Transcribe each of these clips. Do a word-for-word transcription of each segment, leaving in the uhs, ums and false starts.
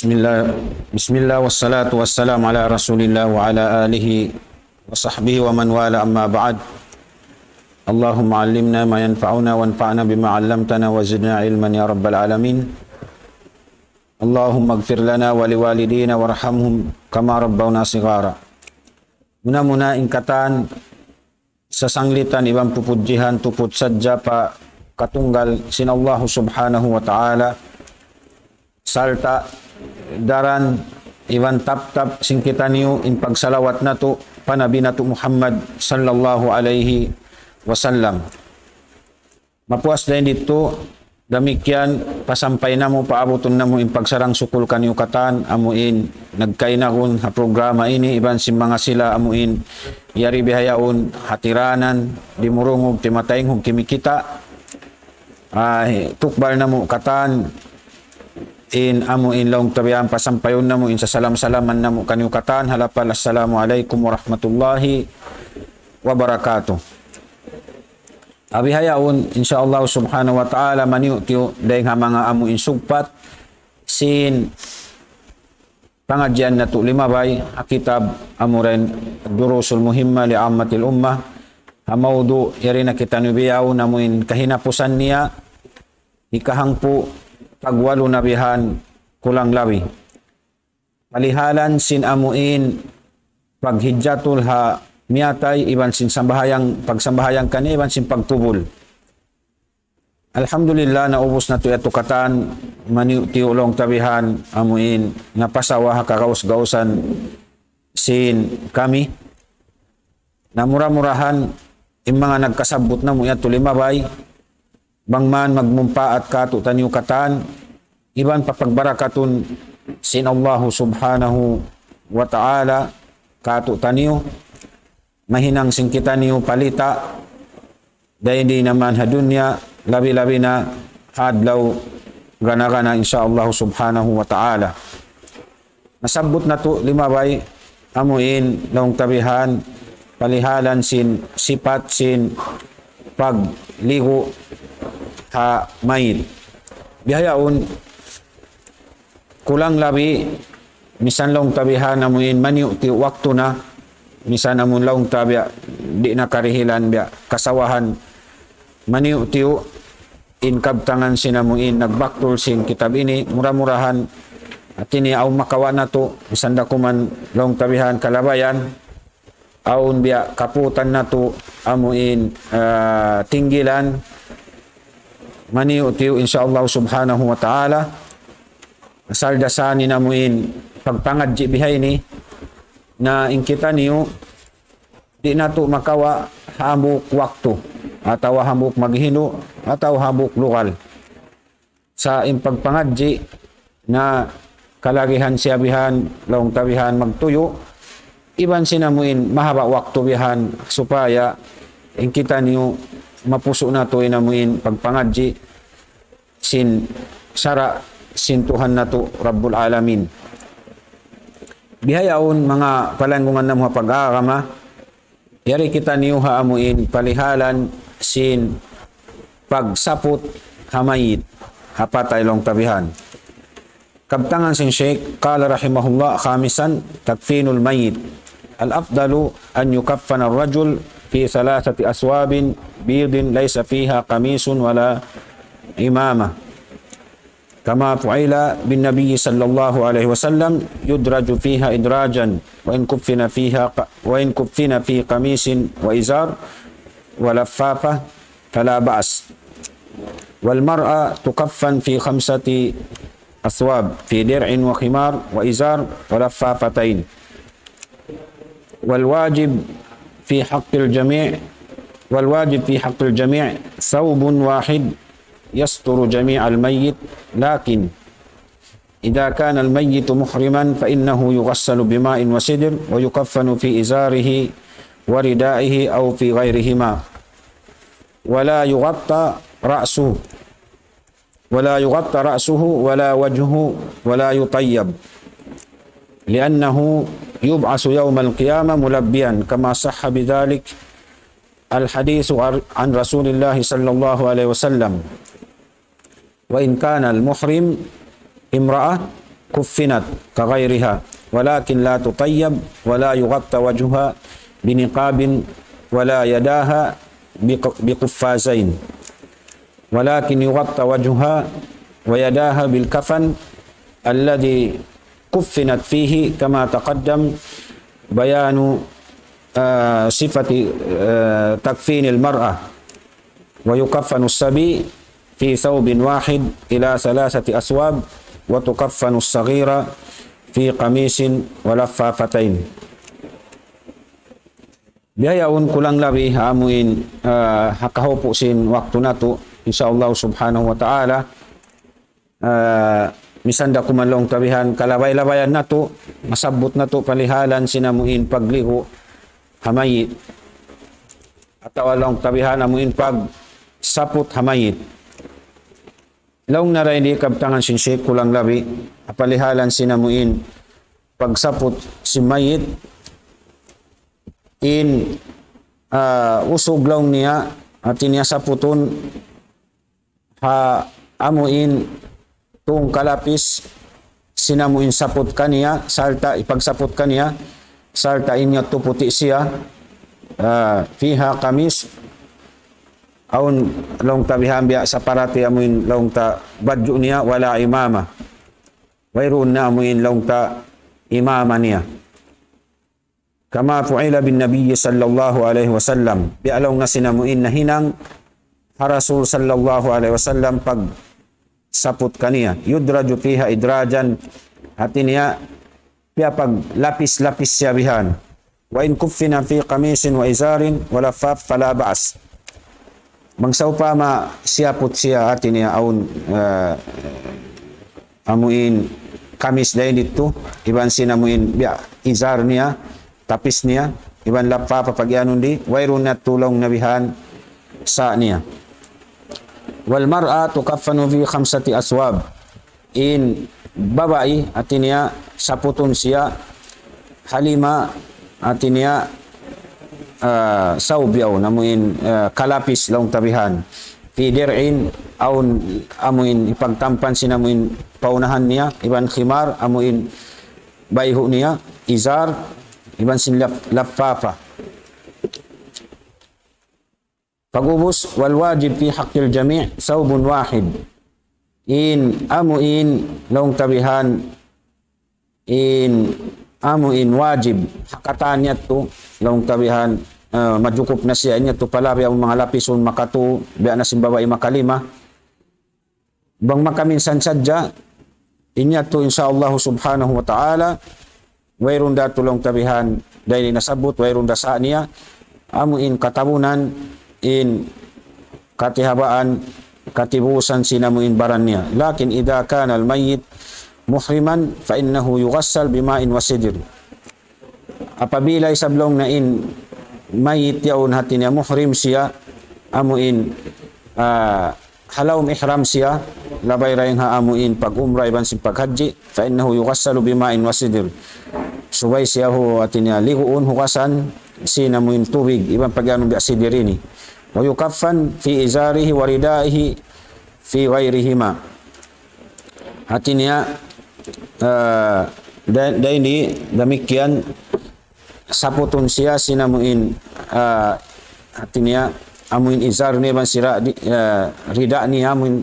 بسم الله، بسم الله والصلاة والسلام على رسول الله وعلى آله وصحبه ومن والاه، أما بعد. اللهم علمنا ما ينفعنا وانفعنا بما علمتنا وزدنا علما يا رب العالمين. اللهم اغفر لنا ولوالدينا وارحمهم كما ربونا صغارا. Muna-muna in katan sasanglitan iban pupudjihan tuput sadja pa katunggal sin Allahu Subhanahu wa Ta'ala, sarta' daran iban taptap sin kitaniyu in pagsalawat natu' pa Nabi natu' Muhammad sallallahu alayhi wasallam. Mapuas dayn ditu, damikkiyan pasampay namu', paabutun namu' in pagsarang-sukul kaniyu katan amu in nagkainagun ha programa ini iban sin manga sila amu in yari bihaun hatiranan, dimurungug, timataynghug, kimikita'. Ah, tukbal namu' katan in amu in laung ta bihan, pasampayun namu' in sasalam-salaman namu' kaniyu katan ha lapal, "Assalamu alaykum warahmatullahi wabarakatuh." Bihaun, insya Allah subhanahu wa ta'ala, maniyu'-tiyu' dayng ha manga amu in sugpat sin pangadjian natu' limabay ha kitab amu in Durusul Muhimma li Ammatil Ummah, ha mawdu' yari na kitaniyu bihaun amu in kahinapusan niya, hikahangpu' tagwalu na bihan kulang labi. Palihalan sin amu in paghijjatul ha miyatay iban sin sambahayang, pagsambahayang kaniya iban sin pagkubul. Alhamdulillah, naubus natu' yadtu katan, maniyu'-tiyu' laung ta bihan amu in napasawa ha kagaus-gausan sin kami. Na mura-murahan in manga nagkasabbut namu' yadtu limabay, bang man magmumpaat kātu'niyu katan, iban papagbarakatun sin Allahu Subhanahu wa Ta'ala kātu'niyu, mahinang sin kitaniyu palita', dayn di naman ha dunya, labi-labi na ha adlaw gana-gana, insya Allah Subhanahu wa Ta'ala. Nasabbut natu' limabay amu in laung ta bihan palihalan sin sipat sin pagligu ha mayit. Bihaun kulang labi, misan laung ta bihan amu in maniyu'-tiyu' waktu na, misan amu laung ta biya' di' na karihilan biya' kasawahan, maniyu'-tiyu' in kabtangan sin amu in nagbaktul sin kitab ini, mura-murahan hati niya awn makawa' natu', misan da kuman laung ta bihan kalabayan, awn biya' kaputan natu' amu in, ah, tinggilan, maniyu'-tiyu', insya Allah Subhanahu wa Ta'ala, asal dasanin amu in pagpangadji' bihaini, na in kitaniyu, di' natu' makawa' hambuuk waktu, atawa hambuuk maghindu', atawa hambuuk lugal. Sa' in pagpangadji' na kalagihan siya bihan, laung ta bihan magtuyu', iban sin amu in mahaba' waktu bihan, supaya in kitaniyu mapusu' natu' in amu in pagpangadji' sin sara' sin Tuhan natu' Rabbul Alamin. Bihaun manga palanggungan namu' ha pag-agama, yari kitaniyu ha amu in palihalan sin pagsaput ha mayit, ha patay laung ta bihan. Kabtangan sin Sheikh, قال رحمه الله: خامسا، تكفين الميت. الأفضل أن يكفن الرجل في ثلاثة أثواب بيض ليس فيها قميص ولا عمامة، كما فعل بالنبي صلى الله عليه وسلم، يدرج فيها إدراجا، وإن كفن فيها ق-، وإن كفن في قميص وإزار ولفافة فلا بأس. والمرأة تكفن في خمسة أثواب، في درع وخمار وإزار ولفافتين. والواجب في حق الجميع، والواجب في حق الجميع ثوب واحد يستر جميع الميت، لكن إذا كان الميت محرما فإنه يغسل بماء وسدر ويكفن في إزاره وردائه أو في غيرهما، ولا يغطى رأسه، ولا يغطى رأسه ولا وجهه ولا يطيب، لأنه يبعث يوم القيامة ملبيا، كما صح بذلك الحديث عن رسول الله صلى الله عليه وسلم. وإن كان المحرم امرأة كفنت كغيرها، ولكن لا تطيب ولا يغطى وجهها بنقاب ولا يداها بق-، بقفازين، ولكن يغطى وجهها ويداها بالكفن الذي كفنت فيه، كما تقدم بيان، آه، صفة، آه، تكفين المرأة. ويكفن الصبي في ثوب واحد إلى ثلاثة أثواب، وتكفن الصغيرة في قميص ولفافتين. Bihaun kulang labi amuin, ah, ha kahupu' sin waktu natu', insya Allah subhanahu wa ta'ala, ah, misan da kuman laung ta bihan kalabay-labayan natu', masabbut natu' palihalan sin amuin pagligu' ha mayit. Atawa laung ta bihan amuin pagsaput ha mayit. Laung niya dayn di kabtangan sin Sheikh kulang labi, ha palihalan sin amuin pagsaput sin mayit, in, ah, usug laung niya, hati niya saputun ha amuin tung kalapis sin amuin saput kaniya, sarta' ipagsaput kaniya, sarta' in yadtu puti' siya, ah, فيها قميص, awn laung ta bihan biya' saparati amuin laung ta badju' niya, ولا عمامة. Wayruun na amuin laung ta imama niya. كما فعل بالنبي صلى الله عليه وسلم. Biya' laung na sin amuin nahinang ha Rasul sallallahu alayhi wasallam pagsaput kaniya. يدرج فيها إدراجا. Hati niya, biya' paglapis-lapis siya bihan. وإن كفن في قميص وإزار ولفاف فلا بأس. Bang sawpama siyaput siya hati niya awn, eh, amuin kamis dayn ditu, iban sin amuin biya' izar niya, tapis niya, iban lapapa pagiyanun di, wayruun na tuud laung niya bihan sa' niya. والمرأة تكفن في خمسة أثواب. In babai, hati niya, saputun siya ha lima, hati niya, ah, sawb yaun, amuin, ah, kalapis laung ta bihan. في درع, awn amuin hipagtampan sin amuin paunahan niya, iban khimar, amuin bayhu' niya, izar, iban sin laf-, laffafa. Pag'ubus, والواجب في حق الجميع ثوب واحد. In amuin laung ta bihan, in amuin wajib ha katan yadtu, laung ta bihan, eh, majukup na siya, in yadtu palabi amun manga lapisun makatu, biya' na sin babai makalima. Bang makaminsan sadja, in yadtu insya Allah subhanahu wa ta'ala, wayruun da tuud laung ta bihan, dayn di nasabbut, wayruun da sa' niya, amuin katabunan, in katihabaan, katibusan sin amuin baran niya. لكن إذا كان الميت محرما فإنه يغسل بماء وسدر. Apabila isab laung niya in mayit yaun hati niya muhrim siya, amuin, ah, ha lawm ihram siya, labay dayn ha amuin pag-umrah iban sin pag-hajji, فإنه يغسل بماء وسدر. Subay siya hu-, hati niya liguun, hugasan sin amuin tubig, iban pagiyanun biya' sidir ini. ويكفن في إزاره وردائه في غيرهما. Hati niya, eh, da-, dayn di damikkiyan saputun siya sin amuin, eh, hati niya, amuin izar niya iban sira di-, eh, rida niya amuin,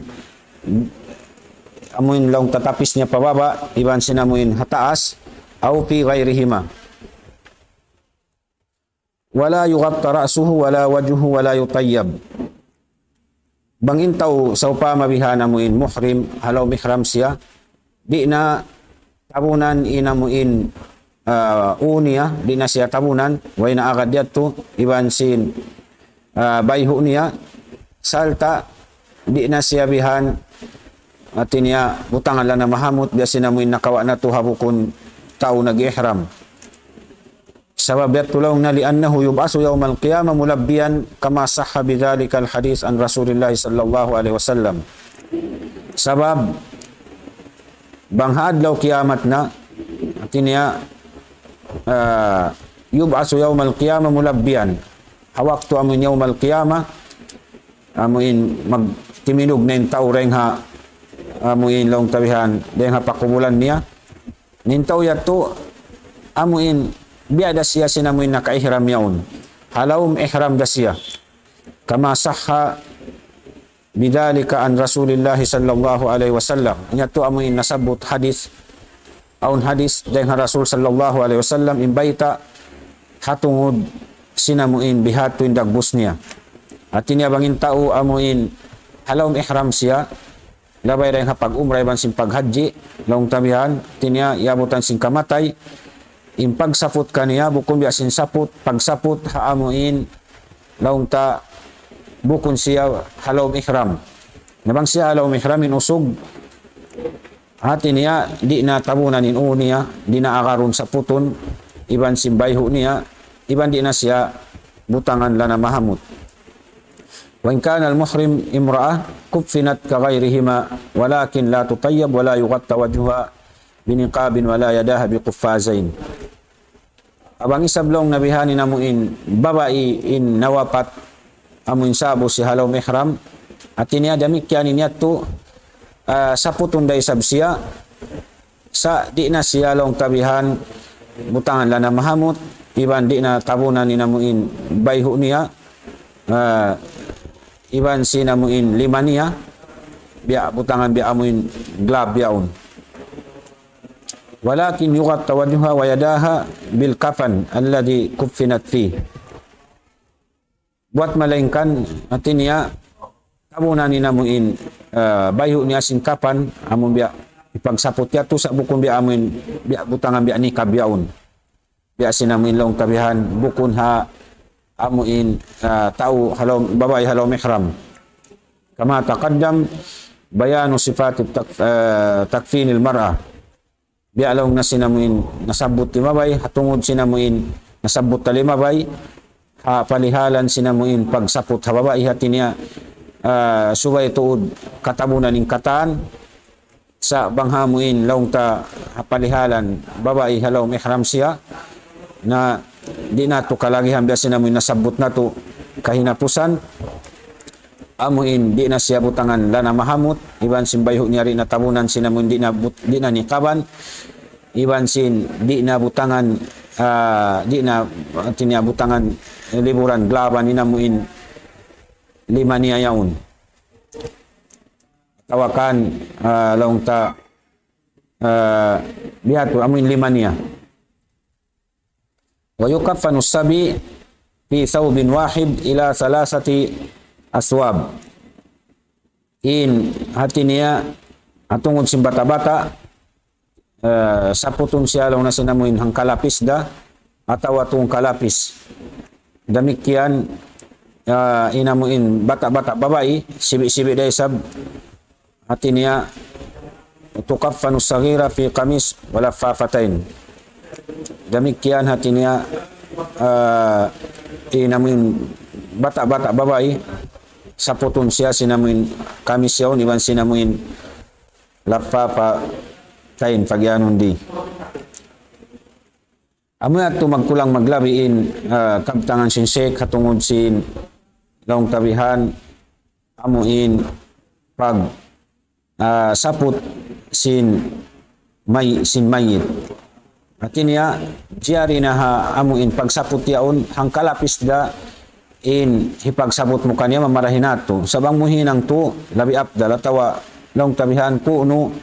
amuin laung ta tapis niya pa baba', iban sin amuin ha taas, أو في غيرهما. ولا يغطى رأسه ولا وجهه ولا يطيب. Bang in tau sawpama bihan amuin muhrim, ha lawm ihram siya, di' na tabunan in amuin, ah, ū niya, di' na siya tabunan, way na agad yadtu, iban sin, ah, bayhu' niya, sarta' di' na siya bihan, hati niya, butangan lana mahamut, biya' sin amuin nakawa' natu' ha bukun tau nag-ihram. Sabab yadtu laung niya, لأنه يبعث يوم القيامة ملبيا كما صح بذلك الحديث عن رسول الله صلى الله عليه وسلم. Sabab bang ha adlaw kiyamat na, hati niya, ah, يبعث يوم القيامة ملبيا. Ha waktu amuin yawmal qiyamah, amuin magtimindug na in tau dayn ha, amuin laung ta bihan, dayn ha pakubulan niya. In tau yadtu, amu in, biya' da siya sin amu in naka-ihram yaun. Ha lawm ihram da siya. كما صح بذلك عن رسول الله صلى الله عليه وسلم. Yadtu amu in nasabbut hadith, awn hadith dayn ha Rasul sallallahu alayhi wasallam, in bayta' ha tungud sin amu in bihadtu in dagbus niya. Hati niya bang in tau amu in ha lawm ihram siya, labay dayn ha pag-umrah iban sin pag-hajji, laung ta bihan, hati niya, iyabutan sin kamatay, in pagsaput kaniya, bukun biya' sin saput, pagsaput ha amu in, laung ta, bukun siya ha lawm ihram. Na bang siya ha lawm ihram in usug, hati niya, di' na tabunan in ū niya, di' na agarun saputun, iban sin bayhu' niya, iban di' na siya butangan lana mahamut. وإن كان المحرم امرأة كفنت كغيرهما ولكن لا تطيب ولا يغطى وجهها بنقاب ولا يداها بقفازين. Bang isab laung na bihan in amu in babai in nawapat amu in sa'bu siya ha lawm ihram. Hati niya damikkiyan in yadtu, ah, saputun da isab siya. Sa' di' na siya laung ta bihan butangan lana mahamut, iban di' na tabunan in amu in bayhu' niya, ah, iban sin amu in lima niya, biya' butangan biya' amu in glove yaun. ولكن يغطى وجهها ويداها بالكفن الذي كفنت فيه. Buwat malaingkan, hati niya, tabunan in amu in, ah, bayhu' niya sin kapan, amu biya' ipagsaput yadtu sa' bukun biya' amu in, biya' butangan biya' niqab yaun. Biya' sin amu in laung ta bihan, bukun ha amu in, ah, tau ha lawm, babai ha lawm ihram. كما تقدم بيان صفات التك-، ah, تكفين المرأة. Biya' laung na sin amu in nasabbut limabay, ha tungud sin amu in nasabbut ta limabay, ha palihalan sin amu in pagsaput ha babai hati niya, ah, subay tuud katabunan in katan, sa' bang ha amu in laung ta ha palihalan babai ha lawm ihram siya, na di' natu' kalagihan biya' sin amu in nasabbut natu' kahinapusan, amu in di' na siya butangan lana mahamut, iban sin bayhu' niya di' na tabunan sin amu in di' na but-, di' na niqaban, iban sin di' na butangan, ah, di' na, hati niya butangan liburan glaban in amu in lima niya yaun. Atawa kan, ah, laung ta, ah, bihadtu amu in lima niya. ويكفن الصبي في ثوب واحد إلى ثلاثة أثواب. In hati niya, ha tungud sin bata'-bata', eh, saputun siya laung na sin amu in hangkalapis da, atawa tū hangkalapis. Damikkiyan, eh, in amu in bata'-bata' babai, sibi'-sibi' da isab, hati niya, تكفن الصغيرة في قميص ولفافتين. Damikkiyan hati niya, ah, in amu in bata'-bata' babai, saputun siya sin amu in kamis yaun, iban sin amu in laffafatain pagiyanun di. Amu yadtu magkulang maglabi in, ah, kabtangan sin Sheikh ha tungud sin laung ta bihan amu in pag, ah, saput sin may-, sin mayit. Hati niya, jari na ha amu in pagsaput yaun, hangkalapis da in hipagsaput mu kaniya mamarahi natu'. Sa' bang mu hinang tuud, labi afdal atawa laung ta bihan kunu'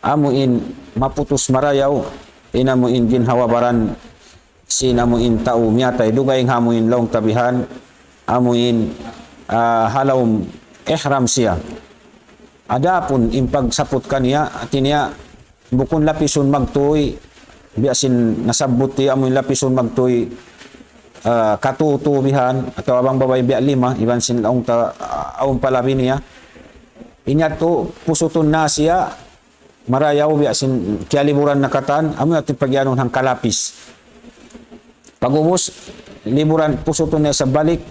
amu in maputus marayaw, in amu in ginhawa-baran sin amu in tau miyatay dugaing ha amu in laung ta bihan, amu in, ah, ha lawm ihram siya. Adapun in pagsaput kaniya, hati niya, bukun lapisun magtuy, biya' sin nasabbut ti amu in lapisun magtuy, ah, katū-tū bihan, atawa bang babai biya' lima, iban sin laung ta, ah, awn pa labi niya. In yadtu, pusutun na siya, marayaw biya' sin kiyaliburan na katan, amu yadtu pagiyanun hangkalapis. Pag'ubus, liburan pusutun na isab balik,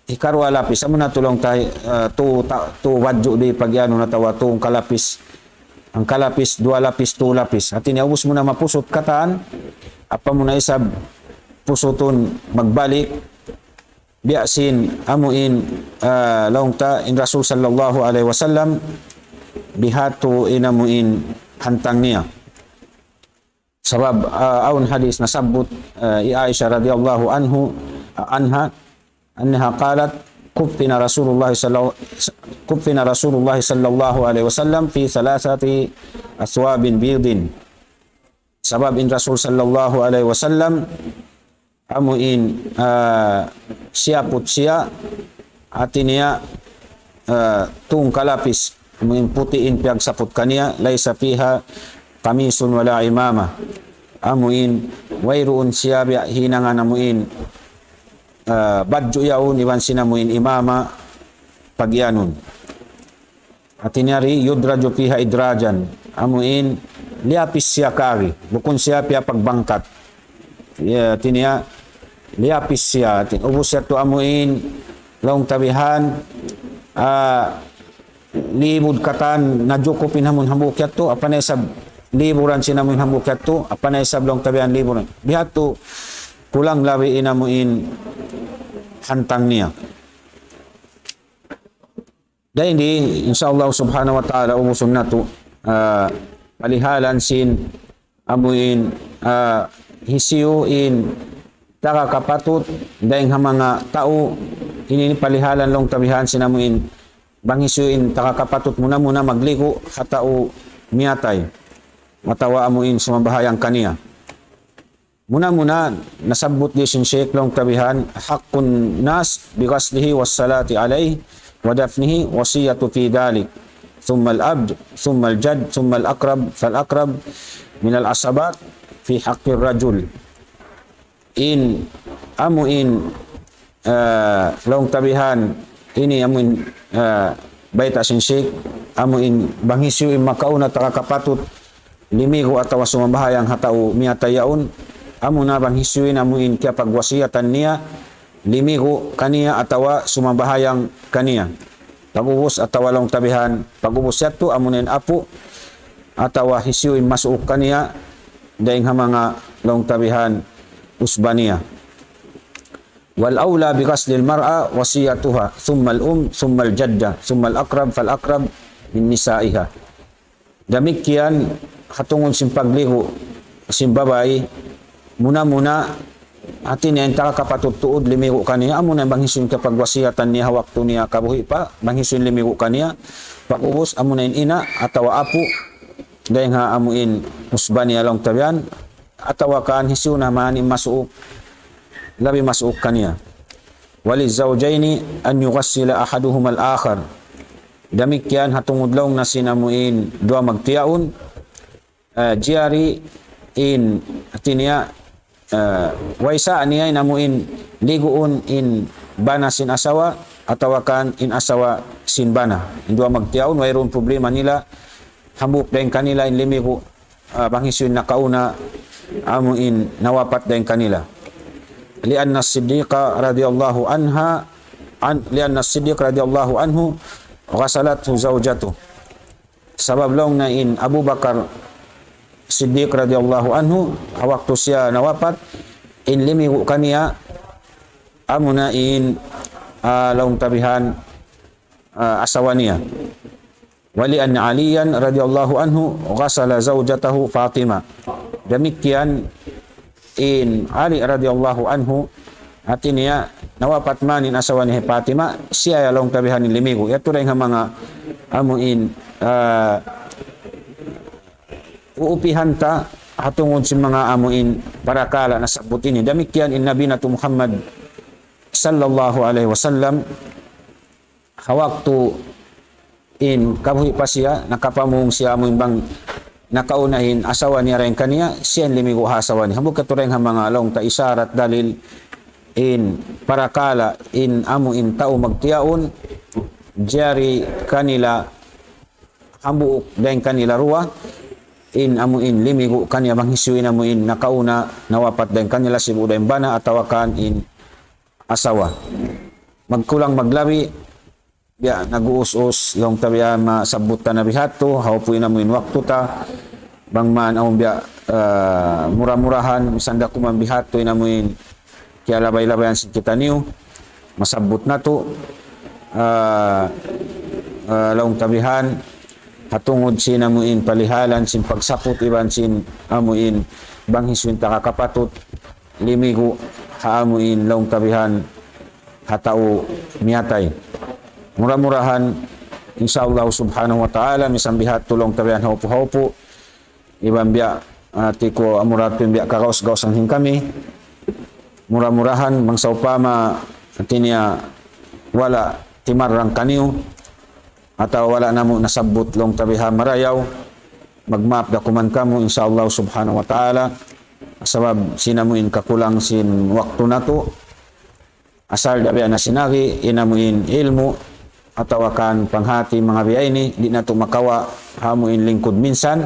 hikaruwa lapis, amu na tuud laung ta, eh, tū ta-, tū badju' di pagiyanun atawa tū hangkalapis. Hangkalapis, duwa lapis, tū lapis. Hati niya ubus mu na mapusut katan, ampa mu na isab pusutun magbalik, biya' sin amu in, ah, laung ta in Rasul sallallahu alayhi wasallam, bihadtu in amu in hantang niya. Sabab, ah, awn hadith nasabbut, ah, hi Aisha radhiyallahu anhu, ah, anha, أنها قالت: كفن رسول الله صلى الله، كفن رسول الله صلى الله عليه وسلم في ثلاثة أثواب بيض. Sabab in Rasul sallallahu alayhi wasallam, amu in, ah, siyaput siya, hati niya, ah, tū kalapis, amu in puti' in piyagsaput kaniya, ليس فيها قميص ولا عمامة. Amu in, wayruun siya biya' hinangan amu in, ah, badju' yaun iban sin amu in imama pagiyanun. Hati niya ri, يدرج فيها إدراجا. Amu in, liyapis siya kari. Bukun siya piyapagbangkat. Ya, hati niya, liyapis siya. Hati, ubus yadtu amu in, laung ta bihan, ah, libud katan, najukup in amu in hambuuk yadtu, apa na isab liburan sin amu in hambuuk yadtu, apa na isab laung ta bihan liburan. Bihadtu, kulang labi in amu in hantang niya. Dayn di, insya Allah subhanahu wa ta'ala, ubusun natu', ah, palihalan sin amu in, ah, hisiyu in taga kapatut, dayn ha manga tau, ini, ini palihalan laung ta bihan sin amu in, bang hisiyu in taga kapatut muna-muna magligu' ha tau miyatay, atawa amu in sumambahayang kaniya. Muna-muna, nasabbut di sin Sheikh laung ta bihan, حق الناس بغسله والصلاة عليه ودفنه وصية في ذلك، ثم الأب، ثم الجد، ثم الأقرب، فالأقرب من العصبات في حق الرجل. In, amu in, ah, laung ta bihan, ini amu in, ah, bayta' sin Sheikh, amu in bang hisiyu in makauna taga kapatut limigu' atawa sumambahayang ha tau miyatay yaun, amu na bang hisiyu in amu in kiyapagwasiyatan niya, limigu' kaniya atawa sumambahayang kaniya. Pag'ubus atawa laung ta bihan, pag'ubus yadtu amu na in apu', atawa hisiyu in masuuk kaniya, dayn ha manga laung ta bihan usba niya. والأولى بغسل المرأة وصيتها، ثم الأم، ثم الجدة، ثم الأقرب فالأقرب من نسائها. Damikkiyan, ha tungud sin pagligu' sin babai, muna-muna, hati niya in taga kapatut tuud limigu' kaniya, amu na bang hisiyu in kiyapagwasiyatan niya ha waktu niya kabuhi' pa, bang hisiyu in limigu' kaniya, pag'ubus, amu na in ina', atawa apu', dayn ha amu in usba niya laung ta bihan, atawa kan hisiyu na man in masuuk, labi masuuk kaniya. وللزوجين أن يغسل أحدهما الآخر. Damikkiyan ha tungud laung na sin amu in duwa magtiyaun, ah, jari in hati niya, ah, way sa niya in amu in liguun in bana sin asawa, atawa kan in asawa sin bana. In duwa magtiyaun, wayruun problema nila, hambuuk dayn kanila in limigu', ah, bang hisiyu in nakauna, amu in nawapat dayn kanila. لأن الصديق رضي الله عنها، عن، لأن الصديق رضي الله عنه غسلته زوجته. Sabab laung na in Abu Bakar Siddiq radiyallahu anhu, ha waktu siya nawapat, in limigu' kaniya, amu na in, ah, laung ta bihan, ah, asawa niya. ولأن عليا رضي الله عنه غسل زوجته فاطمة. Damikkiyan in Ali radiyallahu anhu, hati niya, nawapat man in asawa niya hi Fatima, siya ya laung ta bihan in limigu'. Yadtu dayn ha manga amu in, ah, uupihan ta ha tungud sin manga amu in parakala' nasabbut ini. Damikkiyan in Nabi natu' Muhammad sallallahu alayhi wasallam, ha waktu in kabuhi' pa siya, nakapamung siya amu in bang nakauna in asawa niya dayn kaniya, siya in limigu' ha asawa niya. Hambuuk yadtu dayn ha manga laung ta isharat dalil in parakala' in amu in tau magtiyaun, jari kanila hambuuk dayn kanila duwa, in amu in limigu' kaniya bang hisiyu in amu in nakauna nawapat dayn kanila, sibu' da in bana atawa kan in asawa. Magkulang maglabi, biya' nag-uus-us, laung ta biya' masabbut ta na bihadtu, hawpu in amu in waktu ta, bang man awn biya', ah, mura-murahan, misan da kuman bihadtu in amu in kiyalabay-labayan sin kitaniyu, masabbut natu', ah, ah, laung ta bihan, ha tungud sin amu in palihalan sin pagsaput iban sin amu in bang hisiyu in taga kapatut limigu' ha amu in laung ta bihan ha tau miyatay. Mura-murahan, insya Allah subhanahu wa ta'ala, misan biya' hādtu laung ta bihan haupu-haupu, iban biya', ah, tiku amura tu in biya' kagaus-gausan sin kami. Mura-murahan, bang sawpama, hāti niya, wala' timarrang kaniyu, atawa wala' namu' nasabbut laung ta bihan marayaw, magmaap da kuman kamu, insya Allah subhanahu wa ta'ala, sabab sin amu in kakulang sin waktu natu', asal da biya' na sin agi, in amu in ilmu', atawa kan panghati manga biya' ini, di' natu' makawa' ha amu in lingkud minsan.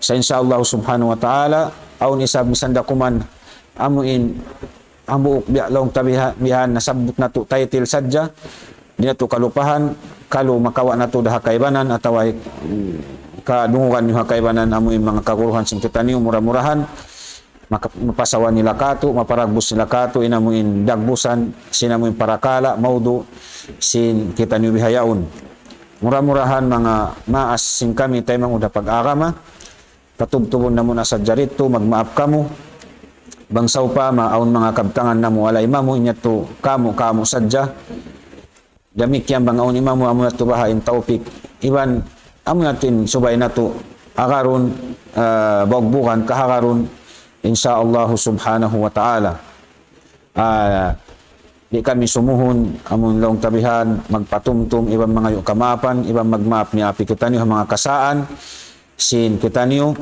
Sa' insya Allah subhanahu wa ta'ala, awn isab misan da kuman amu in hambuuk biya' laung ta biha-, bihan nasabbut natu' title sadja, di' natu' kalupahan, kalu makawa' natu' da ha kaibanan, atawa, mm, kadungugan niyu ha kaibanan, amu in manga kaguruhan sin kitaniyu, mura-murahan, maka-, mapasawa nila kātu', maparagbus nila kātu', in amu in dagbusan, sin amu in parakala', maudu', sin kitaniyu bihaun. Mura-murahan manga maas sin kami taymanghud ha pag-agama, patubtubun namu' na sadja didtu, magmaap kamu. Bang sawpama awn manga kabtangan namu' wala' imamu, in yadtu kamu', kamu' sadja. Damikkiyan bang awn imamu, amu yadtu baha' in tawpik. Iban amu yadtu in subay natu' agarun, ah, bugbugan kahagarun, insya Allah subhanahu wa ta'ala. Ah, di' kami sumuhun, amun laung ta bihan, magpatumtum, iban mangayu' kamaapan, iban magmaap niya api kitaniyu ha manga kasaan sin kitaniyu.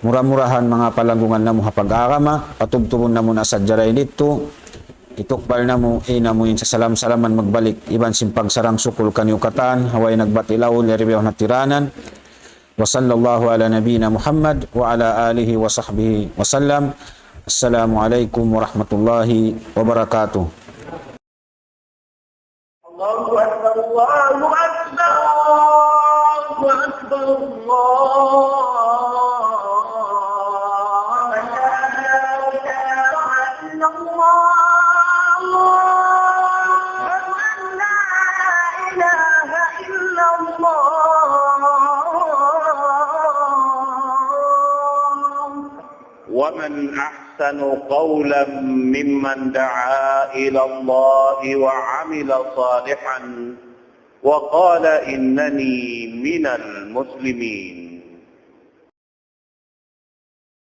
Mura-murahan manga palanggungan namu' ha pag-agama, patubtubun namu' na sadja didtu, itukbal namu', in amu in sasalam-salaman magbalik, iban sin pagsarang-sukul kaniyu katan, ha way nagbat ilaw, yari biya' ha tiranan. وصلى الله على نبينا محمد وعلى آله وصحبه وسلم. السلام عليكم ورحمة الله وبركاته. الله أكبر، الله أكبر، الله أكبر، الله أكبر. إلا الله. أشهد أن لا إله إلا الله. ومن أحسن قولا ممن دعا إلى الله وعمل صالحا وقال إنني من المسلمين.